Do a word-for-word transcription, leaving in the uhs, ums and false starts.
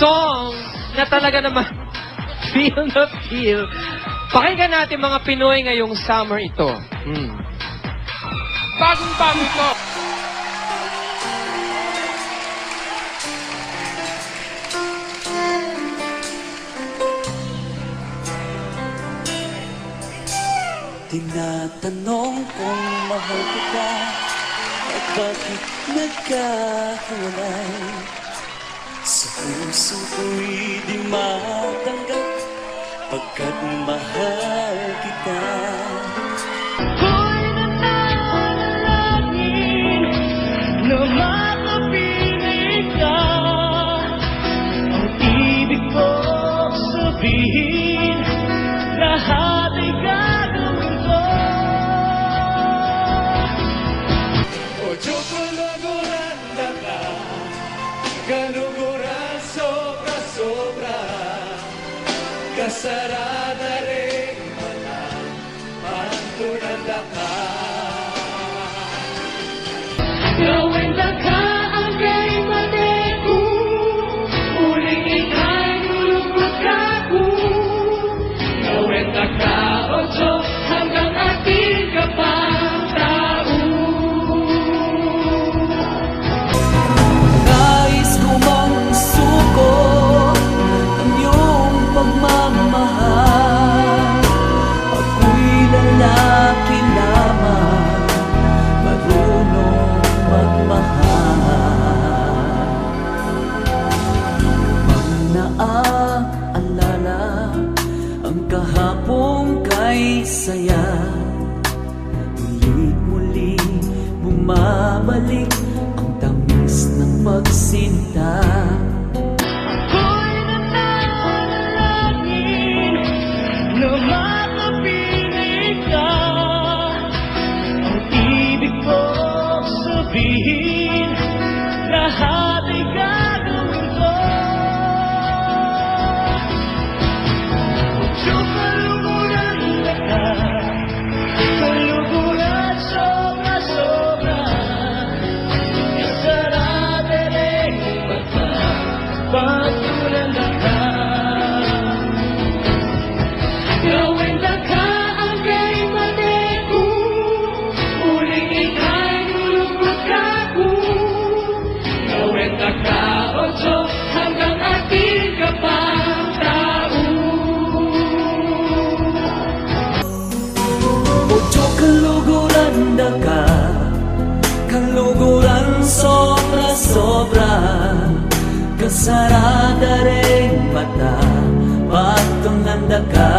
song na talaga naman feel na feel. Pakinggan natin, mga Pinoy, ngayong summer ito. Hmm. Bagong-bago ito. Tinatanong kung mahal kita at bakit nagkahiwalay. Sa puso ko'y di matanggap, pagkat mahal kita. Ako'y nananalangin na makapiling ka. Ang ibig ko sabihin, lahat ay gagawin ko. Ocho kaluguran da ka, kaluguran sobra-sobra, kasarada ring mata, pantunan da ka. Gawin da ka ang kaimateku, uling ika'y lulungkot ka ku. Gawin da ka, Ocho, hanggang atin ka pang tau. Nais ko mang suko ang iyong pagmamahal. Ako'y lalaki lamang, marunong magmahal. Mang naalala ang kahapong kay saya, muling-muli bumabalik ang tamis ng pagsinta. Ako'y nananalangin na makapiling ka. Ang ibig ko sabihin, lahat ay gagawin ko. Ocho kaluguran da ka, kaluguran sobra-sobra, kasarada ring mata, pantunan da ka. Gawin da ka ang kaimateku, uling ika'y lulungkot ka ku. Gawin da ka, Ocho, hanggang atin ka pang tau. Ocho kaluguran da ka, kaluguran sobra-sobra, kasarada ring mata, pantunan da ka.